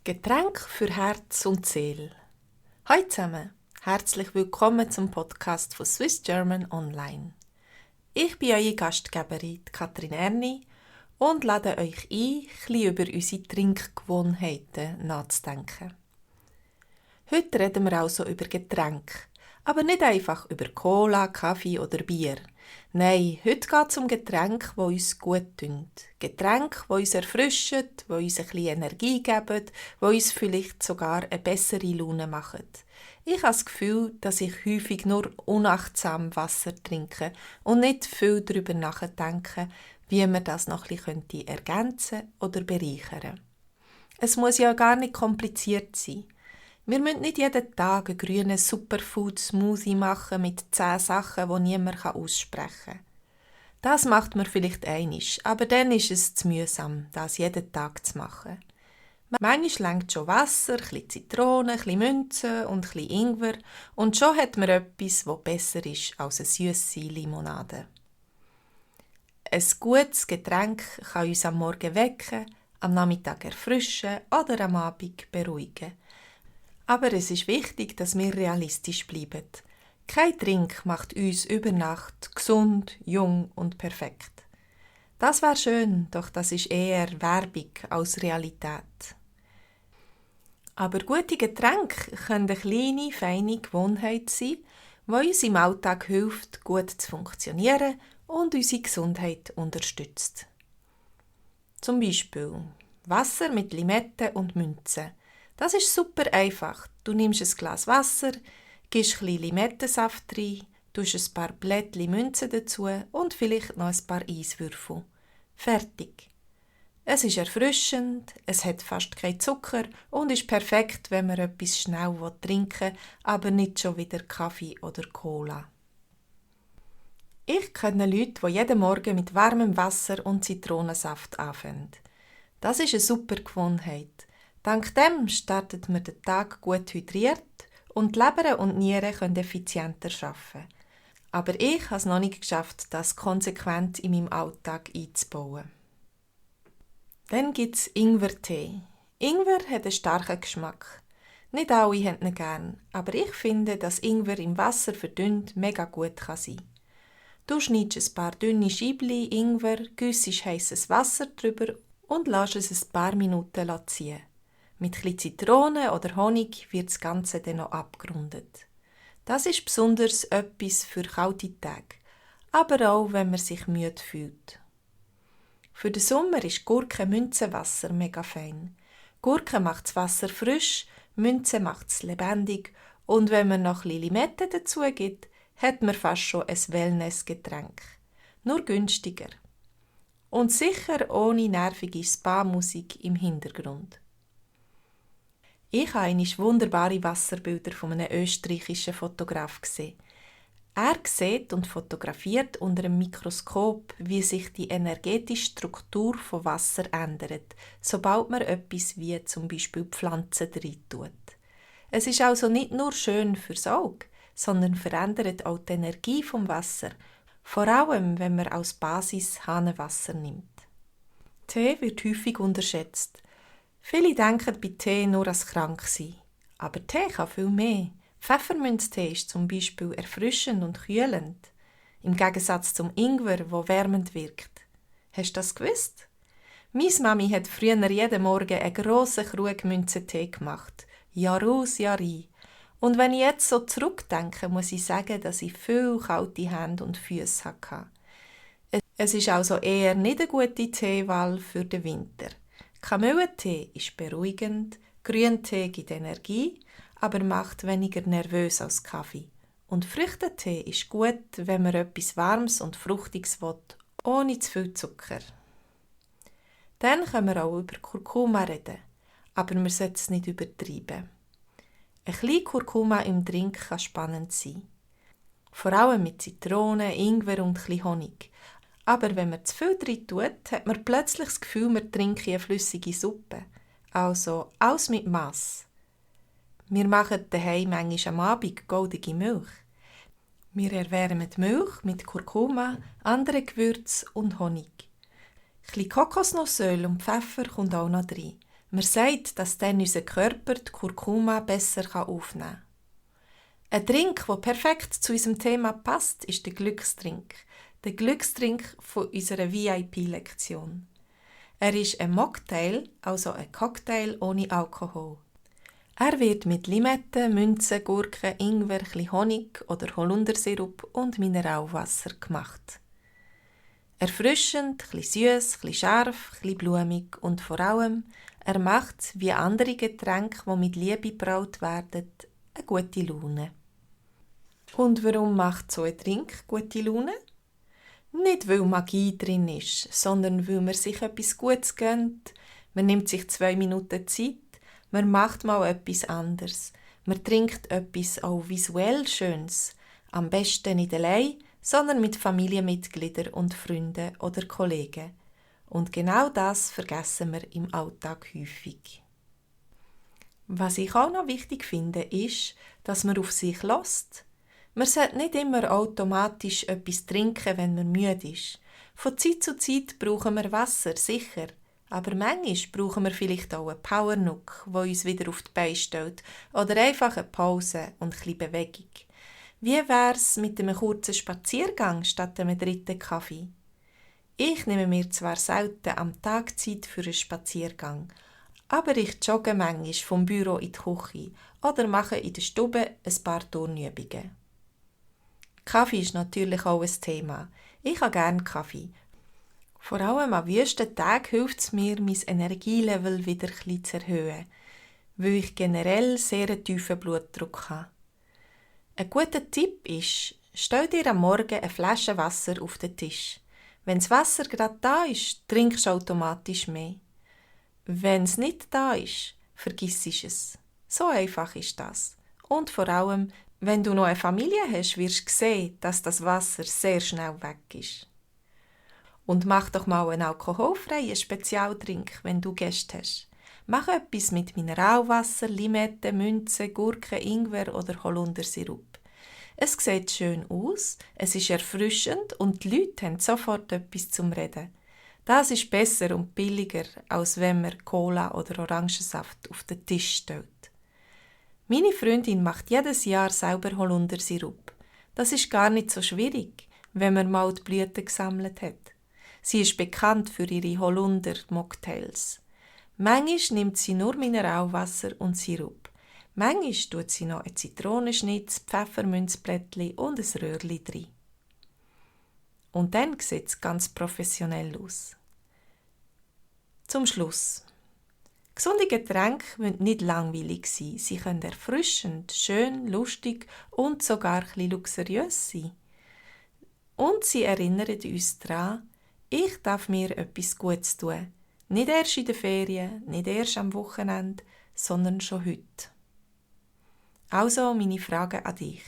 Getränk für Herz und Seele. Hallo zusammen, herzlich willkommen zum Podcast von Swiss German Online. Ich bin eure Gastgeberin Katrin Erni und lade euch ein, ein bisschen über unsere Trinkgewohnheiten nachzudenken. Heute reden wir also über Getränke, aber nicht einfach über Cola, Kaffee oder Bier. Nein, heute geht es um Getränke, die uns gut tun. Getränke, die uns erfrischen, die uns ein bisschen Energie geben, die uns vielleicht sogar eine bessere Laune machen. Ich habe das Gefühl, dass ich häufig nur unachtsam Wasser trinke und nicht viel darüber nachdenke, wie man das noch ein bisschen ergänzen oder bereichern könnte. Es muss ja gar nicht kompliziert sein. Wir müssen nicht jeden Tag einen grünen Superfood-Smoothie machen mit 10 Sachen, die niemand aussprechen kann. Das macht man vielleicht einmal, aber dann ist es zu mühsam, das jeden Tag zu machen. Manchmal reicht schon Wasser, ein bisschen Zitrone, ein bisschen Minze und ein bisschen Ingwer und schon hat man etwas, das besser ist als eine süsse Limonade. Ein gutes Getränk kann uns am Morgen wecken, am Nachmittag erfrischen oder am Abend beruhigen. Aber es ist wichtig, dass wir realistisch bleiben. Kein Trink macht uns über Nacht gesund, jung und perfekt. Das wäre schön, doch das ist eher Werbung als Realität. Aber gute Getränke können eine kleine, feine Gewohnheit sein, die uns im Alltag hilft, gut zu funktionieren und unsere Gesundheit unterstützt. Zum Beispiel Wasser mit Limette und Minze. Das ist super einfach. Du nimmst ein Glas Wasser, gibst ein bisschen Limettensaft rein, tust ein paar Blättchen Minze dazu und vielleicht noch ein paar Eiswürfel. Fertig. Es ist erfrischend, es hat fast keinen Zucker und ist perfekt, wenn man etwas schnell trinken will, aber nicht schon wieder Kaffee oder Cola. Ich kenne Leute, die jeden Morgen mit warmem Wasser und Zitronensaft anfangen. Das ist eine super Gewohnheit. Dank dem startet man den Tag gut hydriert und die Leber und Nieren können effizienter arbeiten. Aber ich habe es noch nicht geschafft, das konsequent in meinem Alltag einzubauen. Dann gibt es Ingwertee. Ingwer hat einen starken Geschmack. Nicht alle haben ihn gern, aber ich finde, dass Ingwer im Wasser verdünnt mega gut sein kann. Du schneidest ein paar dünne Scheibchen Ingwer, güssest heisses Wasser drüber und lässt es ein paar Minuten ziehen. Mit etwas Zitrone oder Honig wird das Ganze dann noch abgerundet. Das ist besonders etwas für kalte Tage, aber auch, wenn man sich müde fühlt. Für den Sommer ist Gurken-Minzenwasser mega fein. Gurke macht das Wasser frisch, Minze macht es lebendig und wenn man noch ein bisschen Limette dazu gibt, hat man fast schon ein Wellnessgetränk. Nur günstiger. Und sicher ohne nervige Spa-Musik im Hintergrund. Ich habe einmal wunderbare Wasserbilder von einem österreichischen Fotograf gesehen. Er sieht und fotografiert unter einem Mikroskop, wie sich die energetische Struktur von Wasser ändert, sobald man etwas wie zum Beispiel Pflanzen reintut. Es ist also nicht nur schön fürs Auge, sondern verändert auch die Energie vom Wasser, vor allem wenn man als Basis Hahnenwasser nimmt. Tee wird häufig unterschätzt. Viele denken bei Tee nur ans Kranksein. Aber Tee kann viel mehr. Pfefferminztee ist zum Beispiel erfrischend und kühlend. Im Gegensatz zum Ingwer, der wärmend wirkt. Hast du das gewusst? Meine Mami hat früher jeden Morgen einen grossen Krug Minzentee gemacht. Jahr aus, Jahr ein. Und wenn ich jetzt so zurückdenke, muss ich sagen, dass ich viel kalte Hände und Füße hatte. Es ist also eher nicht eine gute Teewahl für den Winter. Kamillentee ist beruhigend, Grüntee gibt Energie, aber macht weniger nervös als Kaffee. Und Früchtetee ist gut, wenn man etwas Warmes und Fruchtiges will, ohne zu viel Zucker. Dann können wir auch über Kurkuma reden, aber wir sollten es nicht übertreiben. Ein bisschen Kurkuma im Drink kann spannend sein. Vor allem mit Zitrone, Ingwer und ein bisschen Honig. Aber wenn man zu viel drin tut, hat man plötzlich das Gefühl, man trinke eine flüssige Suppe. Also alles mit Mass. Wir machen daheim manchmal am Abend goldige Milch. Wir erwärmen die Milch mit Kurkuma, anderen Gewürzen und Honig. Ein bisschen Kokosnussöl und Pfeffer kommt auch noch rein. Man sagt, dass dann unser Körper die Kurkuma besser aufnehmen kann. Ein Trink, der perfekt zu unserem Thema passt, ist der Glückstrink. Der Glückstrink von unserer VIP-Lektion. Er ist ein Mocktail, also ein Cocktail ohne Alkohol. Er wird mit Limette, Münze, Gurke, Ingwer, Honig oder Holundersirup und Mineralwasser gemacht. Erfrischend, süß, scharf, blumig und vor allem, er macht, wie andere Getränke, die mit Liebe braut werden, eine gute Laune. Und warum macht so ein Trink gute Laune? Nicht, weil Magie drin ist, sondern weil man sich etwas Gutes gönnt. Man nimmt sich 2 Minuten Zeit, man macht mal etwas anderes. Man trinkt etwas auch visuell Schönes. Am besten nicht allein, sondern mit Familienmitgliedern und Freunden oder Kollegen. Und genau das vergessen wir im Alltag häufig. Was ich auch noch wichtig finde, ist, dass man auf sich hört. Man sollte nicht immer automatisch etwas trinken, wenn man müde ist. Von Zeit zu Zeit brauchen wir Wasser, sicher. Aber manchmal brauchen wir vielleicht auch einen Powernuck, der uns wieder auf die Beine stellt. Oder einfach eine Pause und ein bisschen Bewegung. Wie wär's mit einem kurzen Spaziergang statt einem 3. Kaffee? Ich nehme mir zwar selten am Tag Zeit für einen Spaziergang, aber ich jogge manchmal vom Büro in die Küche oder mache in der Stube ein paar Turnübungen. Kaffee ist natürlich auch ein Thema. Ich habe gerne Kaffee. Vor allem an wüsten Tagen hilft es mir, mein Energielevel wieder ein bisschen zu erhöhen, weil ich generell sehr einen tiefen Blutdruck habe. Ein guter Tipp ist, stell dir am Morgen eine Flasche Wasser auf den Tisch. Wenn das Wasser gerade da ist, trinkst du automatisch mehr. Wenn es nicht da ist, vergiss es. So einfach ist das. Und vor allem, wenn du noch eine Familie hast, wirst du sehen, dass das Wasser sehr schnell weg ist. Und mach doch mal einen alkoholfreien Spezialtrink, wenn du Gäste hast. Mach etwas mit Mineralwasser, Limette, Münze, Gurke, Ingwer oder Holundersirup. Es sieht schön aus, es ist erfrischend und die Leute haben sofort etwas zum Reden. Das ist besser und billiger, als wenn man Cola oder Orangensaft auf den Tisch stellt. Meine Freundin macht jedes Jahr selber Holundersirup. Das ist gar nicht so schwierig, wenn man mal die Blüten gesammelt hat. Sie ist bekannt für ihre Holunder-Mocktails. Manchmal nimmt sie nur Mineralwasser und Sirup. Manchmal tut sie noch einen Zitronenschnitz, Pfefferminzblättchen und ein Röhrchen rein. Und dann sieht es ganz professionell aus. Zum Schluss. Gesunde Getränke müssen nicht langweilig sein. Sie können erfrischend, schön, lustig und sogar ein bisschen luxuriös sein. Und sie erinnern uns daran, ich darf mir etwas Gutes tun. Nicht erst in den Ferien, nicht erst am Wochenende, sondern schon heute. Also meine Frage an dich.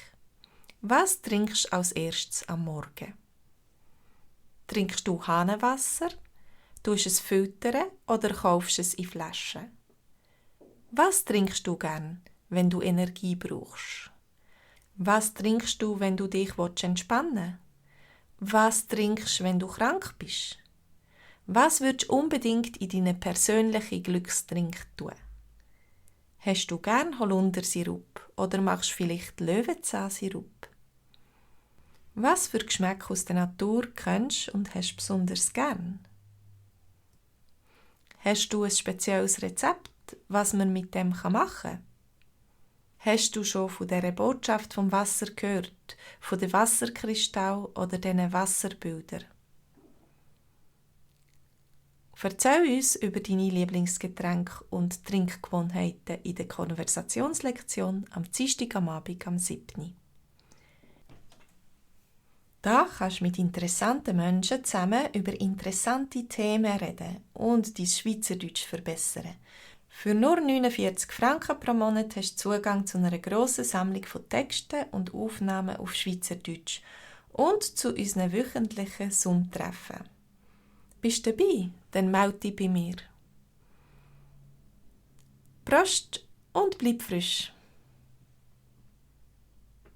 Was trinkst du als erstes am Morgen? Trinkst du Hahnenwasser? Tust es filtern oder kaufst es in Flaschen? Was trinkst du gern, wenn du Energie brauchst? Was trinkst du, wenn du dich entspannen willst? Was trinkst du, wenn du krank bist? Was würdest du unbedingt in deinen persönlichen Glückstrink tun? Hast du gern Holundersirup oder machst du vielleicht Löwenzahnsirup? Was für Geschmäcke aus der Natur kennst und hast du besonders gern? Hast du ein spezielles Rezept, was man mit dem machen kann? Hast du schon von dieser Botschaft vom Wasser gehört, von den Wasserkristall oder diesen Wasserbildern? Erzähl uns über deine Lieblingsgetränke und Trinkgewohnheiten in der Konversationslektion am Dienstag am Abend am 7. Da kannst du mit interessanten Menschen zusammen über interessante Themen reden und dein Schweizerdeutsch verbessern. Für nur 49 Franken pro Monat hast du Zugang zu einer grossen Sammlung von Texten und Aufnahmen auf Schweizerdeutsch und zu unseren wöchentlichen Zoom-Treffen. Bist du dabei? Dann melde dich bei mir. Prost und bleib frisch!